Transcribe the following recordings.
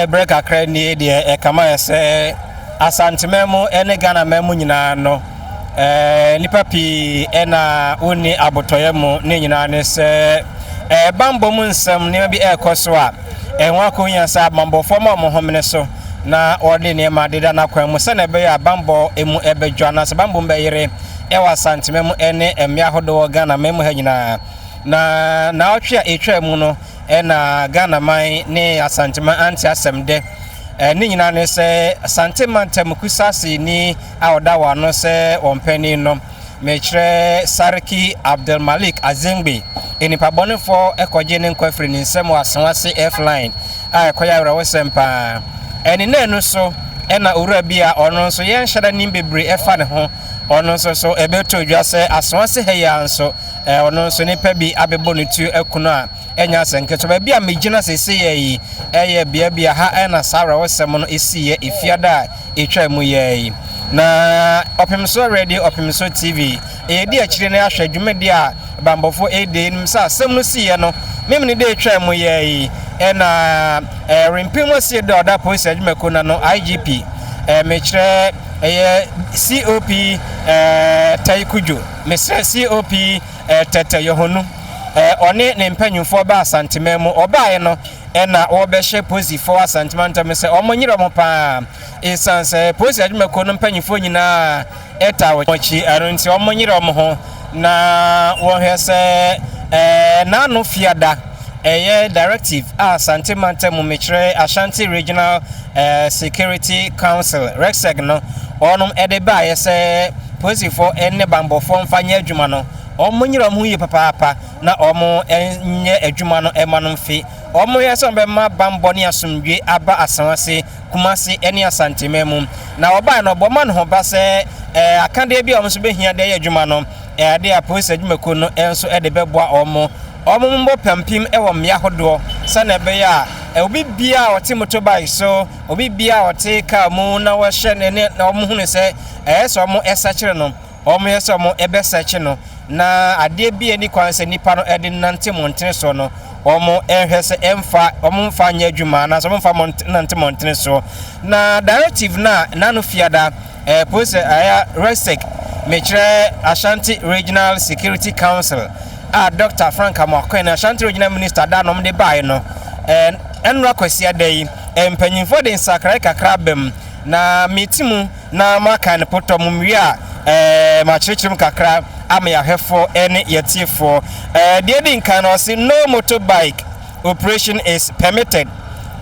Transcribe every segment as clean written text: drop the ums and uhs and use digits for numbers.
Ɛberɛ kakra nie deɛ ɛkama yɛ sɛ Asanteman mu ne Ghanaman mu nyinaa no, nnipa pii na wonni abotɔyɛ mu. Ne nyinaa ne sɛ bammɔ mu nsɛm nneɛma bi ɛrekɔ so a ɛho akɔhia sɛ abanbɔfoɔ ma wɔn homene so na wɔde nneɛma deda no akwan mu sɛnea ɛbɛyɛ a bammɔ mu ɛbɛdwo anaasɛ bammɔ mu bɛyere ɛwɔ Asanteman mu ne mmea ahodoɔ wɔ Ghanaman mu ha nyinaa. Na naawɔtwe a ɛtwa mu no ɛna Ghana man ne Asanteman ante asɛm dɛ. Ne nyinaa ne sɛ Asante mantam Kusasi ni a ɔda wɔn ano sɛ wɔn panin no, mekyerɛ Sarki Abdulmalik Azengbe, nnipa bɔnefoɔ kɔgye ne nkwa firi ne nsam wɔ Asawase F-line a ɛkɔyɛ awerɛhosɛm paa. Ɛne nnaanu so ɛna owura bi a ɔno nso yɛnhyɛ da nim bebree ɛfa ne ho, ɔno nso so ɛbɛtɔ dwa sɛ Asawase ha yi ara nso ɔno nso nipa bi abɛbɔ ne tuo akunu a ɛnyɛ asɛm ketewa. Baabi a megyina seesei yi ɛyɛ bea bi a ha ɛna saa awerɛhosɛm no esiiɛ efiada a etwa mu yɛ yi. Na Ɔpemso Radio, Ɔpemso TV, ɛyɛdi akyire no ahwɛ dwumadi a bambɔfoɔ ɛredi nim sɛ asɛm no siiɛ no memene de etwa mu yɛ yi ɛna ɛrempem asie do a ɔda polisi adwumakuo no ano IGP, mekyerɛ ɛyɛ COP Tai Kudwo, mesrɛ COP Tɛtɛ Yohonu, ɔne ne mpanyinfoɔ ba Asanteman mu. Ɔbaeɛ no ɛna wɔbɛhyɛ polisifoɔ Asanteman ntam sɛ wɔn nyere wɔn paa, ɛsiane sɛ polisi adwumakuo no mpanyinfoɔ nyinaa ɛta wɔn akyi. Ɛno nti wɔn nyere wɔn ho na wɔhwɛ sɛ n'ano fiada ɛyɛ directive a Asante mantam mu, mekyerɛ Ashanti Regional Security Council, REGSEC no, wɔnom ɛde baeɛ sɛ polisifoɔ ne bambɔfoɔ mfa nyɛ adwuma no, wɔn nyere wɔn ho yie papaapa na wɔn nyɛ adwuma no ɛma no mfe. Wɔn yɛ sɛ wɔbɛma bambɔ ne asomdwe aba Asawase, Kumase ne Asanteman mu. Na wɔbaeɛ no, ɔbɔ ma ne ho ba sɛ akadeɛ bi a wɔn nso bɛhia de ayɛ adwuma no, adeɛ a polisi adwumakuo no nso de bɛboa wɔn. Wɔn mbɔ pampim wɔ mmea ahodoɔ sɛnea ɛbɛyɛ a obi biara a ɔte motorbike so, obi biara a ɔte kaa mu na wɔhyɛ ne ne na wɔn hunu sɛ ɛyɛ sɛ wɔn ɛsɛkyere no, wɔn yɛ sɛ wɔn ɛbɛsɛkye no na adeɛ bi a ɛni kwan sɛ nipa no ɛde nante mmɔntene soɔ no, wɔn ɛhwɛ sɛ ɛmfa wɔn mfa nyɛ adwuma anaasɛ wɔn mfa nante mmɔntene soɔ. Na directive na n'ano fiada polisi ɛyɛ REGSEC, mekyerɛ Ashanti Regional Security Council a Dr Frank Amoakohene, Ashanti Regional Minister, da nom de baeɛ no, ɛnora Kwasiada yi mpanyinfoɔ de nsakrae kakra aba mu na meti mu na maka ne potɔ mu wie a makyerɛkyerɛ mu kakra ama yɛahwɛfoɔ ne yɛtiefoɔ. Deɛ di nkan no, ɔse no motorbike operation is permitted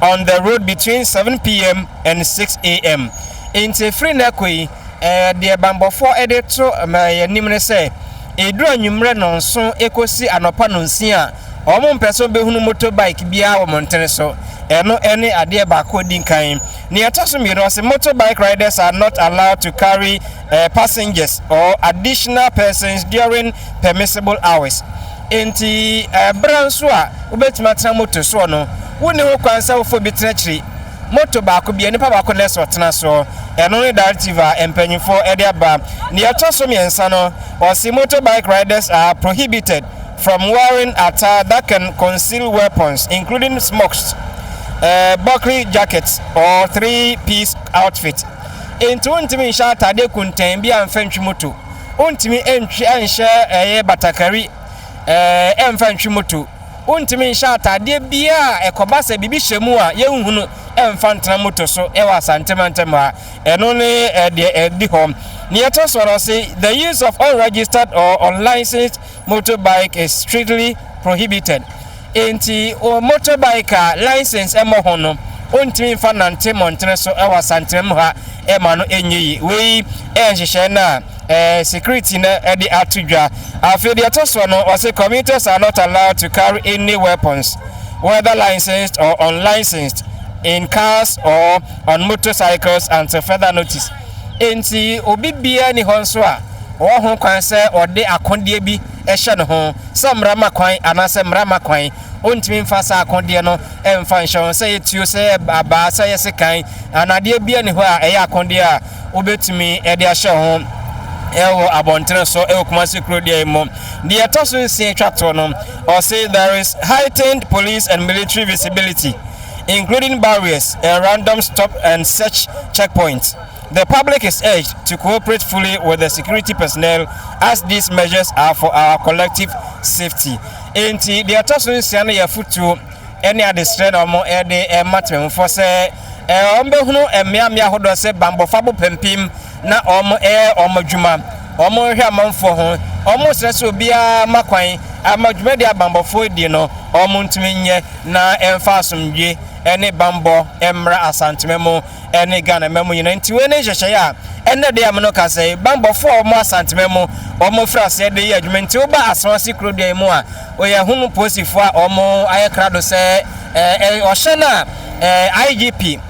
on the road between 7 p.m. and 6 a.m. Nti firi na ɛkɔ yi, deɛ bambɔfoɔ de to yɛnim ne sɛ ɛduru anwummerɛ 7 ɛkɔsi anɔpa 6 a, wɔn mpɛ sɛ wɔbɛhunu motorbike biara wɔ mmɔntene so. Ɛno ɛne adeɛ baako di nkan. Nea ɛtɔ so mmienu, ɔsɛ motorbike riders are not allowed to carry passengers or additional persons during permissible hours. Nti ɛberɛ nso a wobɛtumi atena moto soɔ no, wonni ho kwan sɛ wofo bi tena akyiri. Moto baako bia, nipa baako na ɛsɛ ɔtena soɔ. Ɛno ne directive a mpanyinfoɔ ɛde aba. Nea ɛtɔ so mmiɛnsa no, ɔsi motorbike riders are prohibited from wearing attire that can conceal weapons, including smocks, buckley jackets or three-piece outfit. Nti wontumi nhyɛ ataadeɛ kuntan bi a mfa ntwi moto, wontumi ntwi nhyɛ ɛyɛ batakari ɛmfa ntwi moto, wontumi nhyɛ ataadeɛ biara a ɛkɔba sɛ biribi hyɛ mu a yɛnhunu ɛmfa ntena moto so ɛwɔ Asante mantam ha. Ɛno ne deɛ ɛdi hɔ. Nea ɛtɔ so no, se the use of unregistered or unlicensed motorbike is strictly prohibited. Nti o motorbike a license ɛmmɔ ho no, wontumi mfa nante mmɔntene so ɛwɔ Asantema mu ha ɛma no ɛnyɛ yi. Wei ɛyɛ nhyehyɛe no a security no ɛde ato dwa. Afei deɛ ɛtɔ soɔ no, ɔse commuters are not allowed to carry any weapons, whether licensed or unlicensed, in cars or on motorcycles until further notice. Nti obi biara ni hɔ nso a ɔwɔ ho kwan sɛ ɔde akodeɛ bi ɛhyɛ ne ho, sɛ mmara ma kwan anaasɛ mmara ma kwan, ɔntumi mfa saa akodeɛ no ɛmfa nhyɛ ho, sɛ yɛ tuo, sɛ yɛ abaa, sɛ yɛ sekan anadeɛ biara ni hɔ a ɛyɛ akodeɛ a wobɛtumi ɛde ahyɛ ho ɛwɔ abɔntene so ɛwɔ Kumasi kuro deɛ mu. Deɛ ɛtɔ so nsia twa toɔ no, ɔse there is heightened police and military visibility. including barriers and random stop and search checkpoints. The public is urged to cooperate fully with the security personnel as these measures are for our collective safety. Enti deɛ ɛtɔ so nsia no yɛ afotuo ne adesrɛ na wɔde rema temamufoɔ sɛ wɔbɛhunu mmeammea ahodoɔ sɛ bammɔfo abopampim na wɔyɛ wɔn adwuma, wɔhwɛ amanfoɔ ho, wɔsrɛ sɛ obiara ma kwan ama dwumadi a bammɔfoɔ di no wɔntumi nyɛ na ɛmfa asomdwie ne bammɔ mmra Asantema mu ne Ghana mma mu nyinaa. Nti wei ne nhyehyɛeɛ a ɛnnɛ de a me no ka sɛ bammɔfoɔ a wɔn Asantema mu wɔn firi aseɛ de yɛ adwuma. Nti woba Asawase kurodua yi mu a, wɔyɛ hunu polisifoɔ a wɔn ayɛ krado sɛ ɔhyɛ no a IGP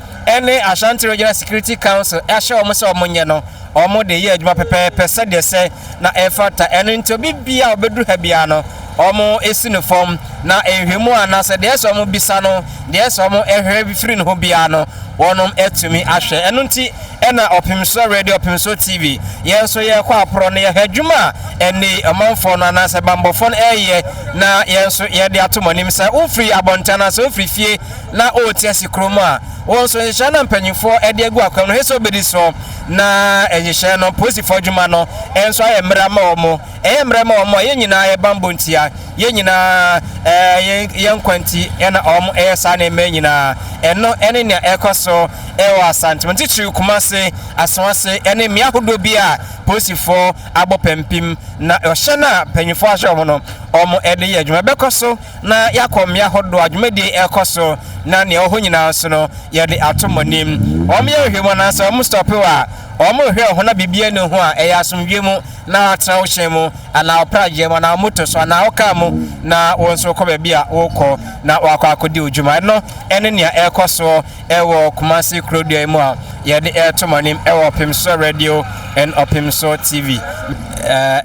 ne Ashanti Regional Security Council ahyɛ wɔn sɛ wɔn nyɛ no, wɔn de yɛ adwuma pɛpɛɛpɛ sɛdeɛ sɛ na ɛfata. Ɛno nti obi biara a ɔbɛduru ha biara no, wɔsi no fam, na nhwɛmu anaasɛ deɛ ɛsɛ wɔn bisa no, deɛ ɛsɛ wɔn hwɛ firi ne ho biara no, wɔnom atumi ahwɛ. Ɛno nti ɛna Ɔpemsoɔ Radio, Ɔpemsoɔ TV, yɛn nso yɛrekɔ aporɔ no, yɛhwɛ adwuma a ɛnne ɔmanfoɔ no anaasɛ bammɔfoɔ no ɛreyɛ, na yɛn nso yɛde ato mo anim sɛ wofiri abɔnten anaasɛ wofiri fie na wɔreti asi kurom a, wɔn nso nhyehyɛe na mpanyinfoɔ de agu akwan mu no, hwɛ sɛ wobɛdi so, na nhyehyɛe no, polisifoɔ adwuma no nso ayɛ mmerɛ ama wɔn. Ɛyɛ mmerɛ ma wɔn a yɛn nyinaa yɛ bammɔ ntia, yɛn nyinaa ɛɛ yɛn nkwa nti ɛna wɔn ɛyɛ saa nneɛma yi nyinaa. Ɛno ɛne nea ɛrekɔ so ɛwɔ Asante mu, titiriw Kumase, Asoase ɛne mmea ahodoɔ bi a polisifoɔ abɔ pampim na ɔhyɛ no a mpanyinfoɔ ahyɛ wɔn no wɔn ɛde yɛ adwuma. Ɛbɛkɔ so na yɛakɔ mmea ahodoɔ a dwumadie ɛrekɔ so na nea ɛwɔ hɔ nyinaa nso no yɛde ato mo anim. Wɔn yɛ nhwehwɛmu anaasɛ wɔn stɔpe wɔ a wɔn hwɛ ho na biribiara nni ho a ɛyɛ asomdwie mu na atena wo hyɛn mu anaa wo pragyeɛ mu anaa wo moto so anaa wo kaa mu na wo nso kɔ baabi a wokɔ na wakɔ akɔdi wo dwuma. Ɛno ɛne nea ɛrekɔ soɔ ɛwɔ Kumasi kurodua yi mu a yɛde ɛreto mo anim ɛwɔ Ɔpemsoɔ Radio and Ɔpemsoɔ TV.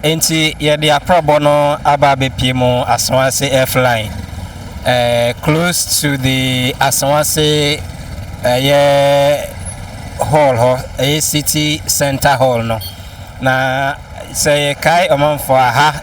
Enti yɛde aprɔbɔ no aba abɛpie mu Asawase Airfline uh, close to the Asawase ɛyɛ hall hɔ, ɛyɛ city center hall no. Na sɛ yɛkae ɔmanfoɔ a, ha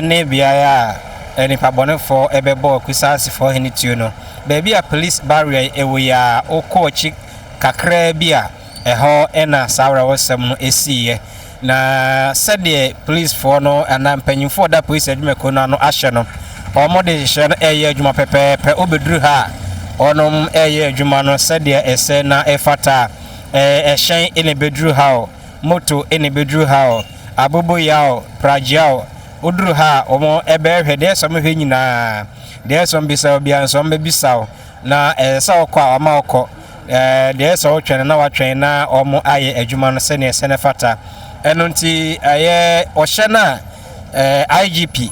ne beaeɛ a nnipa bɔnefoɔ bɛbɔɔ Kusaasifoɔ hene tuo no. Baabi a police barrier yi wɔ yi ara, wokɔ akyi kakraa bi a, ɛhɔ na saa awerɛhosɛm no siiɛ. Na sɛdeɛ policefoɔ no anaa mpanyimfoɔ a wɔda polisi adwumakuo no ano ahyɛ no, wɔde nhyehyɛeɛ no reyɛ adwuma pɛpɛɛpɛ. Wobɛduru ha a, wɔreyɛ adwuma no sɛdeɛ ɛsɛ na ɛfata. Ɛhyɛn na ɛbɛduru ha o, moto na ɛbɛduru ha o, aboboyaa o, pragya o, woduru ha a, wɔbɛhwɛ deɛ ɛsɛ sɛ wɔhwɛ nyinaa. Deɛ ɛsɛ sɛ wɔbisa wo biara nso, wɔbɛbisa wo. Na ɛsɛ sɛ wokɔ a, wɔama wokɔ. Deɛ ɛsɛ sɛ wotwɛn no, na woatwɛn na wɔayɛ adwuma no sɛdeɛ ɛsɛ na ɛfata. Ɛno nti, ɛyɛ ɔhyɛ no a IGP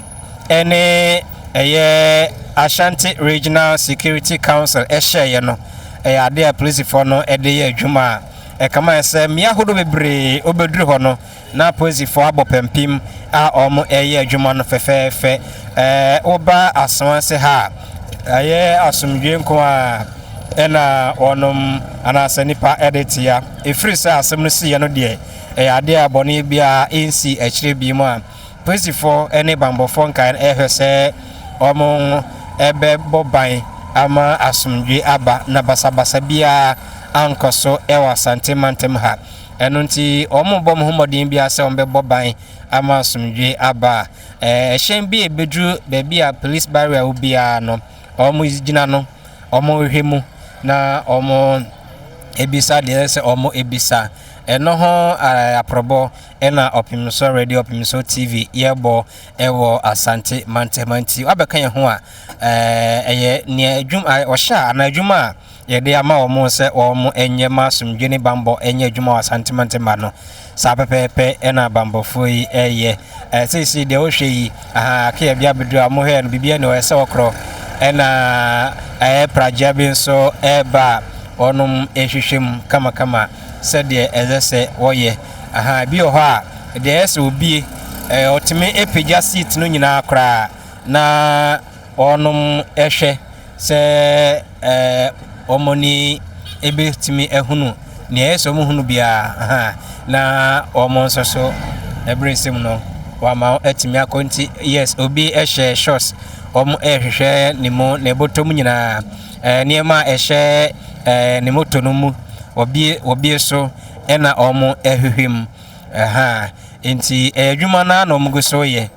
ne ɛyɛ Ashanti Regional Security Council hyɛeɛ no, ɛyɛ adeɛ a polisifoɔ no de yɛ adwuma a Ɛkame ayɛ sɛ mmea ahodoɔ bebree wobɛduru hɔ no na apolisifoɔ abɔ pampim a wɔreyɛ adwuma no fɛfɛɛfɛ. Ɛɛ woba Asoase ha a, ɛyɛ asomdwoeɛ nko ara ɛna wɔnom anaasɛ nnipa de tea. Ɛfiri sɛ asɛm no siiɛ no deɛ, ɛyɛ adeɛ a bɔne biara nsi akyire bio mu a Polisifo ne bammɔfoɔ nkaeɛ no rehwɛ sɛ wɔbɛbɔ ban ama asomdwoeɛ aba na basabasa biara ankɔ so wɔ Asante mantam ha. Ɛno nti wɔrebɔ wɔn ho mmɔden biara sɛ wɔbɛbɔ ban ama asomdwoeɛ aba. Ɛhyɛn bi a ɛbɛduru baabi a police barrier wɔ biara no, wɔgyina no, wɔhwehwɛ mu na wɔbisa deɛ ɛsɛ sɛ wɔbisa. Ɛno ho aprɔbɔ na Ɔpemsoɔ Radio, Ɔpemsoɔ TV yɛbɔ wɔ Asante mantam nti wabɛka yɛn ho a ɛyɛ nea adwuma ɔhyɛ a anaa adwuma a yɛde ama wɔn sɛ wɔn nyɛ ma asomdwe ne bambɔ nyɛ adwuma wɔ Asante mantam ha no saa pɛpɛɛpɛ na bambɔfoɔ yi ɛyɛ. Seesei deɛ wohwɛ yi aha kea bi abɛduru a wɔhwɛ no biribi ani ɔyɛ sɛ wɔkorɔ ɛna ɛyɛ pragya bi nso ɛreba a wɔnom ɛhwehwɛ mu kamakama sɛdeɛ ɛsɛ sɛ wɔyɛ. Ahaa, ebi wɔ hɔ a, deɛ ɛyɛ sɛ obie, ɛɛ ɔtumi pagya seat no nyinaa koraa na wɔnom hwɛ sɛ ɛɛ wɔn ani bɛtumi ahunu nea ɛyɛ sɛ wɔhunu biara. Ahaa, na wɔn nso so ɛberɛ sɛ mu no, wɔama atumi akɔ nti yes, obi hyɛ shorts, wɔn rehwehwɛ ne mu, ne bɔtɔ mu nyinaa. Nneɛma a ɛhyɛ ne moto no mu, wɔbue wɔbue so na wɔrehwehwɛ mu. Ahaa, enti ɛyɛ adwuma no ara na wɔgu so reyɛ.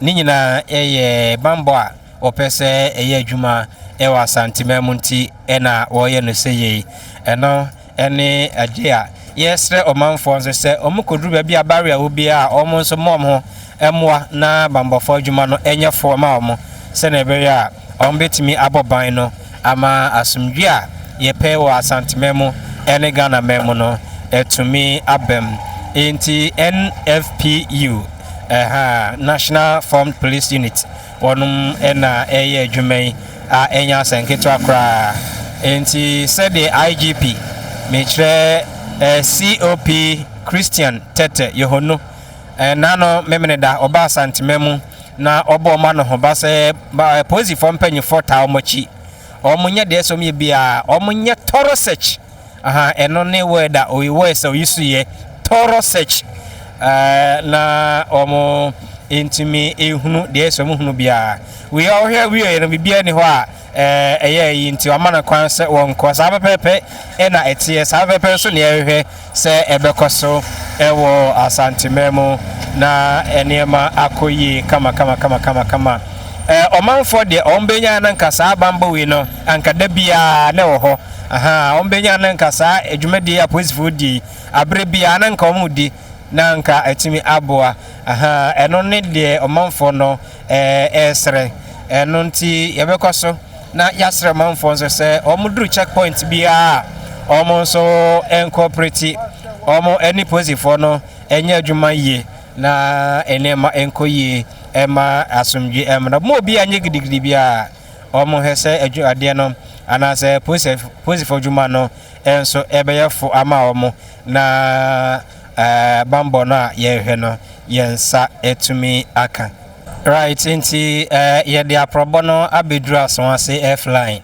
Ne nyinaa yɛ bammɔ a wɔpɛ sɛ ɛyɛ adwuma wɔ Asanteman mu nti na wɔreyɛ no sɛ yei. Ɛno ne adeɛ a yɛresrɛ ɔmanfoɔ nso sɛ wɔkɔduru baabi a barrier wɔ biara a, wɔn nso mmɔ wɔn ho mmoa na bammɔfoɔ adwuma no nyɛ foɔ ma wɔn sɛdeɛ ɛbɛyɛ a wɔbɛtumi abɔ ban no ama asomdwoeɛ a yɛpɛ wɔ Asanteman mu ne Ghanaman mu no atumi aba mu. Enti NFPU, ɛha, National Formed Police Unit, wɔnom na ɛreyɛ adwuma yi a ɛnyɛ asɛm ketewa koraa. Enti sɛdeɛ IGP, mekyerɛ COP Christian Tete Yohonu, Nnaano Memeneda ɔbaa Asantema mu na ɔbɔɔ wɔn anohoba sɛ apolisifoɔ mpanyinfoɔ taa wɔn akyi. Wɔn nyɛ deɛ ɛsɛ wɔn yɛ biara, wɔn nyɛ thorough search. Aha, ɛno ne word a oyi words a oyi so yɛ thorough search. Ɛɛ na wɔn ntumi ehunu deɛ ɛsɛ wɔn hunu biara. Wei a ɔhwɛ wie no biribiara ni hɔ a ɛɛ ɛyɛ yi nti wama no kwan sɛ wɔnkɔ. Saa pɛpɛɛpɛ ɛna ɛteɛ. Saa pɛpɛɛpɛ nso na yɛhwehwɛ. Sɛ ɛbɛkɔ so wɔ Asanteman mu na nneɛma akɔ yie kama kama kama kama kama. Ɛɛ ɔmanfoɔ deɛ wɔn bɛnya na nka saa banbɔ wei no anka da biara na ɛwɔ hɔ. Ahaa wɔn bɛnya na nka saa dwumadie yi a apolisifoɔ die yi abere biara na nka wɔn redi na nka atumi aboa. Ahaa ɛno ne deɛ ɔmanfoɔ no ɛresrɛ. Ɛno nti yɛbɛkɔ so na yɛasrɛ ɔmanfoɔ nso sɛ wɔduru check point biara a wɔn nso nkɔɔpreti, wɔn ne polisifoɔ no nyɛ adwuma yie na nneɛma nkɔ yie ɛma asomdwe ɛmmra. Mo obi anyɛ gidigidi biara, wɔn hwɛ sɛ adwu adeɛ no anaasɛ polisifoɔ adwuma no nso ɛbɛyɛ fo ama wɔn na ɛɛ bambɔ no a yɛrehwɛ no yɛn nsa atumi aka. Right, nti eh, yɛde aprɔbɔ no abɛduru Asoase F-line.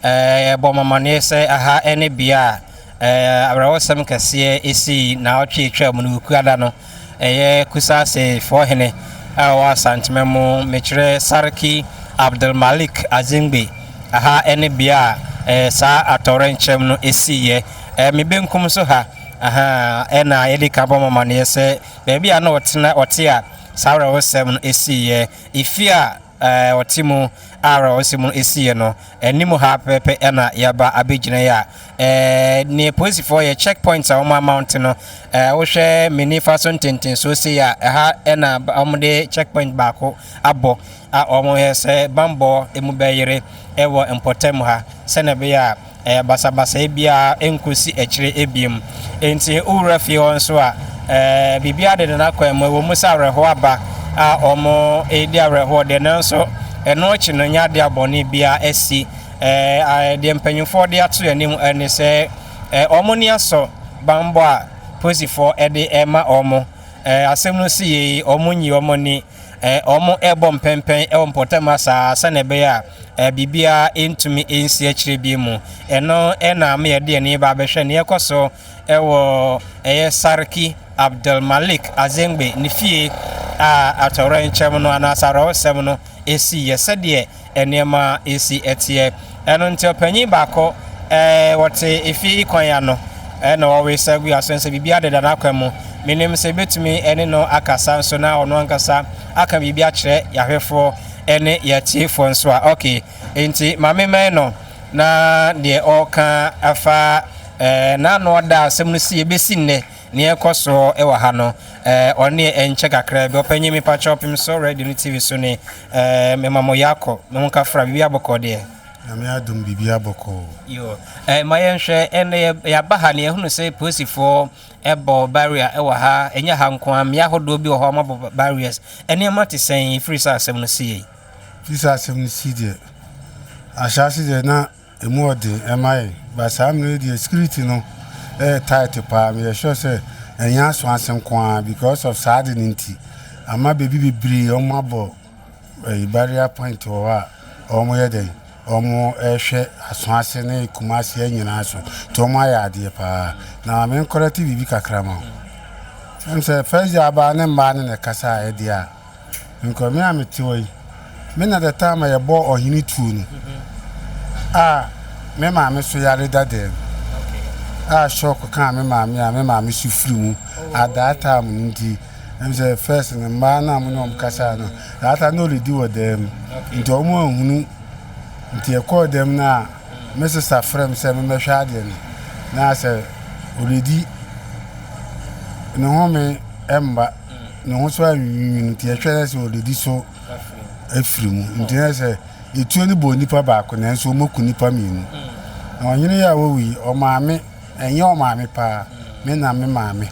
Eh, yɛbɔ mo amaneɛ sɛ aha ne bea a eh, awerɛhosɛm kɛseɛ ɛsii naawɔtwe atwa mu no Wukuada no. Ɛyɛ Kusase foɔ hene a ɔwɔ Asantema mu, mekyerɛ Sarki Abdulmalik Azingbe. Aha ne bea a eh, saa atɔwrɛnkyɛm no ɛsiiɛ. Eh, me benkum so ha, aha, ɛna yɛde ka bɔ mo amaneɛ sɛ baabi a na ɔtena ɔte a saa awerɛhosɛm no siiɛ. Efie a ɔte mu a awerɛhosɛm no siiɛ no, anim ha pɛpɛpɛ na yɛaba abɛgyina yi a neɛ polisifoɔ yɛ check point a wɔn amount no, wohwɛ me nifa so ntentensoɔ sei a, ɛha na wɔde check point baako abɔ a wɔyɛ sɛ bammɔ mu bɛyere wɔ mpɔtam ha sɛnea ɛbɛyɛ a Ɛyɛ basabasayɛ biara ɛnkɔsi akyire biom. Enti wowura fie hɔ nso a, biribiara deda n'akwan mu. Ɛwɔ mu sɛ awerɛhoɔ aba a wɔredi awerɛhoɔ deɛ, nanso ɛno akyi no nyɛ adeɛ a bɔne biara asi. Deɛ mpanimfoɔ de ato anim ne sɛ wɔn ani asɔ bammɔ a polisifoɔ de rema wɔn. Asɛm no si yei, wɔnyi wɔn ani. Wɔrebɔ mpɛnpɛn wɔ mpɔtam ha saa ara sɛnea ɛbɛyɛ a biribiara ntumi nsi akyire bi mu. Ɛno na ama yɛde yɛn ani ba abɛhwɛ nea ɛkɔ so wɔ ɛyɛ Sarki Abdulmalik Azengbe ne fie a atɔwrɛnkyɛm no anaasɛ awerɛhosɛm no siiɛ sɛdeɛ nneɛma si teɛ. Ɛno nti ɔpanyin baako wɔte efie yi kwan ano na ɔresa gu aso sɛ biribi adeda n'akwan mu. Menim sɛ ebetumi ne no akasa nso na ɔno ankasa aka biribi akyerɛ yɛahwɛfoɔ ne yɛatiefoɔ nso a. Ok, enti ma memmɛn no na deɛ ɔreka afa n'ano ɔda a asɛm no si ebesi nnɛ Nea ɛkɔ soɔ wɔ ha no, eh, ɔne ɛnkyɛ kakra bi. Ɔpanyin mepa kyɛw pem so radio ne TV so ne, eh, mema mo yakɔ, me ho kafra, biribi abɔkɔ deɛ. Nyame adom biribi abɔkɔ. Yo, eh, ma yɛnhwɛ, ɛnɛ yɛ, yɛaba ha ne yɛhunu sɛ polisifoɔ ɛbɔ barrier ɛwɔ ha, ɛnyɛ ha nko ara, mmea ahodoɔ bi wɔ hɔ a wɔabɔ barriers. Nneɛma te sɛn ɛfiri sɛ asɛm no siei? Firi sɛ asɛm no si deɛ, ahyɛase deɛ na Emu wɔ den ɛma yɛn but saa mmerɛ yi deɛ security no ɛyɛ tight paa meyɛ sure sɛ ɛnyɛ aso ase nko ara because of saa ade no nti ama baabi bebree wɔn abɔ ɛyi barrier point wɔ hɔ a wɔn yɛ dɛn wɔn ɛhwɛ aso ase ne Kumasi nyinaa so nti wɔn ayɛ adeɛ paa na maame nkɔrɛte biribi kakra ma wo ɛm sɛ first day abaa ne mmaa ne na ɛkasa a ɛdeɛ a Nka me a mete hɔ yi, me na the time a yɛbɔɔ ɔhene tuo no a me maame so yare dada mu a shock kaa me maame a me maame so firi mu at that time no nti ɛm sɛ first no mmaa no a mo ne wɔn kasa no that time na ɔredi wɔ dan mu nti wɔn anhunu nti ɛkɔɔ dan mu no a me sista frɛ me sɛ memmɛhwɛ adeɛ no na sɛ ɔredi ne home mma ne ho so anwinwini nti ɛhwɛ sɛ ɔredi so afiri mu nti na sɛ Etuo no bɔɔ nipa baako nanso wɔaku nipa mmienu. Na ɔhene yi a wawu yi, ɔmaame, ɛnyɛ ɔmaame paa, me na me maame.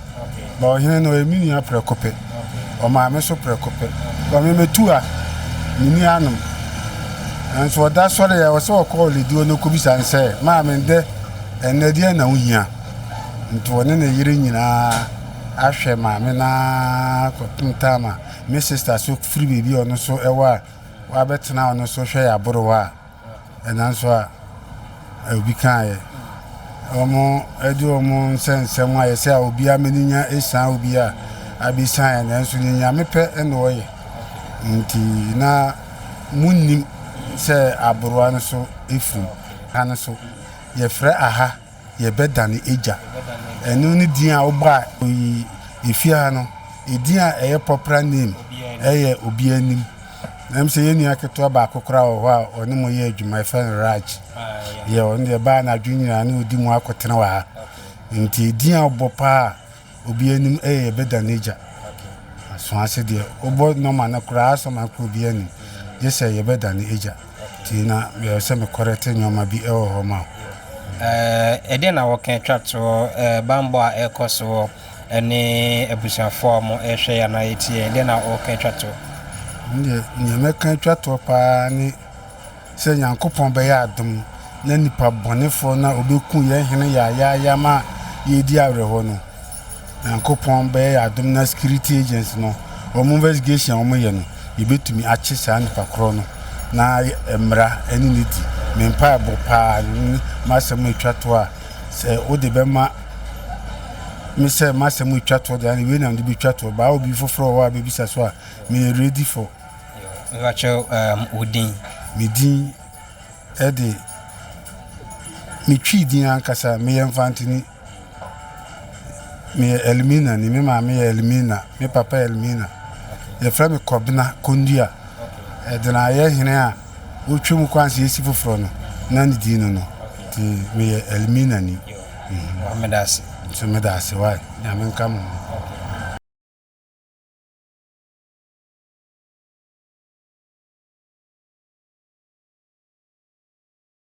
Ba ɔhene no ɔyɛ me nua prɛko pɛ, ɔmaame so prɛko pɛ. Ba me mɛtu a, menni anom. Nanso ɔda sɔre a, ɔsɛ ɔkɔ ɔlediɔ no kɔbisa no sɛ, maame ndɛ, ɛnnɛ deɛn na wohia? Nti ɔne ne yere nyinaa ahwɛ maame no ara kɔpem time a me sister so firi baabi a ɔno nso ɛwɔ a wabɛtena ɔno so hwɛ yɛ aborowa a, ɛna nso a obi kaeɛ. Wɔn de wɔn nsɛnsɛm a yɛsɛ a obi amani nya esan obi a abesan yɛ nanso ne nyame pɛ na ɔyɛ. Nti na munnim sɛ aborowa no so efiri ha no so yɛfrɛ aha yɛbɛdane agya. Ɛno ne din a wobɔ a efie ha no, edin a ɛyɛ popular name ɛyɛ obi anim. Na sɛ yɛn nua ketewa baako koraa wɔ hɔ a ɔne mo yɛ adwuma yɛfrɛ no Raj. Yɛ ɔno deɛ baa n'adwene nyinaa ne ɔdi mu akɔtena wɔ ha. Nti edin a wobɔ paa Obi anim yɛ yɛbɛda n'agya aso ase deɛ wobɔ nɔma no koraa asɛm akɔ obi anim gye sɛ yɛbɛda ne agya nti na meyɛ sɛ mekɔrɛte nneɛma bi wɔ hɔ ma wo. Ɛdeɛn na wɔka atwa toɔ bammɔ a ɛrekɔ soɔ ne abusuafoɔ a wɔrehwɛ yɛn anaa yɛtie yɛn ɛdeɛn na wɔka atwa toɔ? Deɛ nea mɛka atwa toɔ paa ne sɛ Nyankopɔn bɛyɛ adom na nipa bɔnefoɔ no a ɔbɛku yɛn hene yaayaaya ma yɛredi awerɛhoɔ no, Nyankopɔn bɛyɛ yɛn adom na security agents no, wɔn investigation a wɔyɛ no, yɛbɛtumi akye saa nipa korɔ no na mmara ne no di. Me mpaebɔ paa ne m'asɛm a ɛtwa toɔ a sɛ wode bɛma me sɛ m'asɛm ɛtwa toɔ deɛ, wei na mede bɛtwa toɔ. Baa obi foforɔ wɔ hɔ a bɛbisa so a, meyɛ ready for. Mepakyɛw um, wo din? Me din de, me Twi din ankasa, meyɛ Mfantini. Meyɛ Elmina ni, me maame yɛ Elmina, me papa yɛ Elmina. Yɛfrɛ me Kɔbena Kondua. Ɛdena ayɛ hene a wotwa mu kwan sɛ yɛsi foforɔ no, na ne din no no. Nti meyɛ Elmina ni. Meda ase. Nso meda ase, why? Nyame nka mo ho.